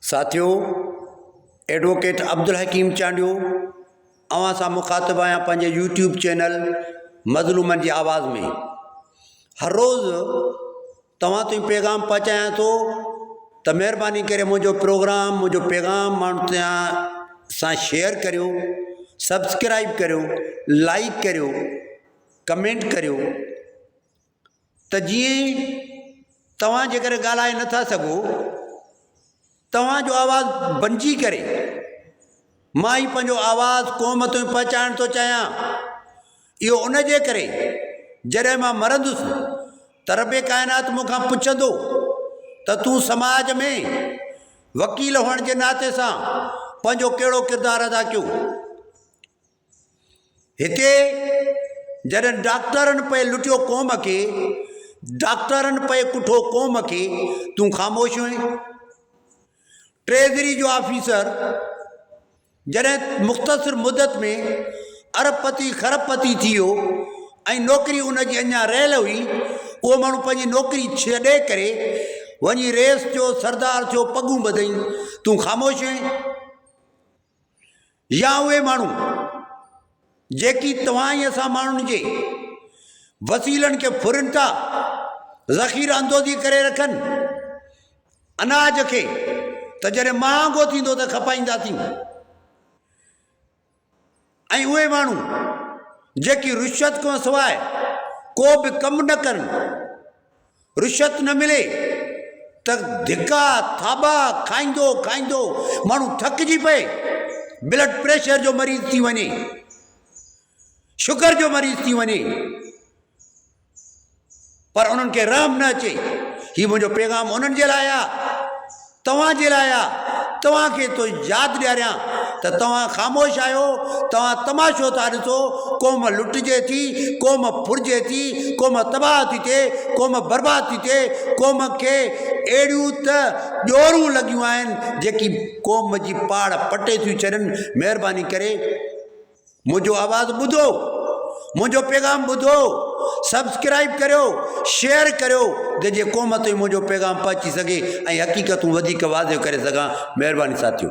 ساٿيو ايڊووڪيٽ عبدالحڪيم چانڊيو اوهان سان مخاطب آهيان پنهنجي يوٽيوب چينل مظلومن جي آواز ۾ هر روز توهان تائين پيغام پهچايان ٿو ته مهرباني ڪري منهنجو پروگرام منهنجو پيغام ماڻهن تان سان شيئر ڪريو سبسڪرائب ڪريو لائڪ ڪريو ڪمينٽ ڪريو ته جيئن توهان جيڪڏهن ڳالهائي نٿا سگهو توهان جو آواز بنجي ڪري مان ئي پنهنجو آواز قوم تائين پهچائڻ ٿو چاهيان اهو ان جي ڪري جڏهن مان مرندس ته رب ڪائنات مون کان پڇندو ته تون سماج ۾ وڪيل هئڻ جي ناتي سان پنهنجو ڪهڙو ڪردار ادا ڪيو هتي جڏهن ڊاڪٽرن پئي لٽيو قوم کي، ڊاڪٽرن پئي ڪٺو قوم کي، تون خاموش هئين. ٽريزري جو آفيسر جڏهن مختصر مدت ۾ ارب پتي خرب پتي ٿي ويو ۽ نوڪري ان جي اڃا رهيل هئي، اهو ماڻهو پنهنجي نوڪري ڇڏي ڪري وڃي رئيس ٿيو، سردار ٿيو، پڳون ٻڌئين، تون خاموش هئين. يا اهي ماڻهو جيڪي توهان ۽ اسان ماڻهن جي وسيلن کي ڦرن ٿا، ذخيره اندوزي ڪري رکن اناج کي ته جڏهن مهانگو ٿيندو ته کپائينداسين ۽ اهي ماڻهو جيڪي رشوت کان سواء ڪو به ڪم نه ڪن رشوت نه ملي ته ڌڪا ٿاٻا کائيندو کائيندو ماڻهو ٿڪجي پئي، بلڊ پريشر جو مريض ٿي وڃي، شگر جو مريض ٿي وڃي پر انهن کي رحم نه اچي. هي منهنجو پيغام انهن جي لاء آ. توهان جي لاء آ، توهان کي ٿو ياد ڏياريان ته توهان خاموش آهيو، توهان تماشو ٿا ڏسو، قوم لٽجي ٿي، قوم ڦرجي ٿي، قوم تباهه ٿي ٿئي، قوم برباد ٿي ٿئي، قوم کي اهڙيون ته ڄورون لڳيون آهن، جيڪي قوم جي پاڙ پٽي ٿيون ڇڏن، مهرباني ڪري. منهنجو آواز ٻڌو منهنجو پيغام ٻڌو سبسڪرائب ڪريو شيئر ڪريو ته جي قوم تائين منهنجو پيغام پهچي سگهي ۽ حقيقتون وڌيڪ واضح ڪري سگهان مهرباني ساٿيو.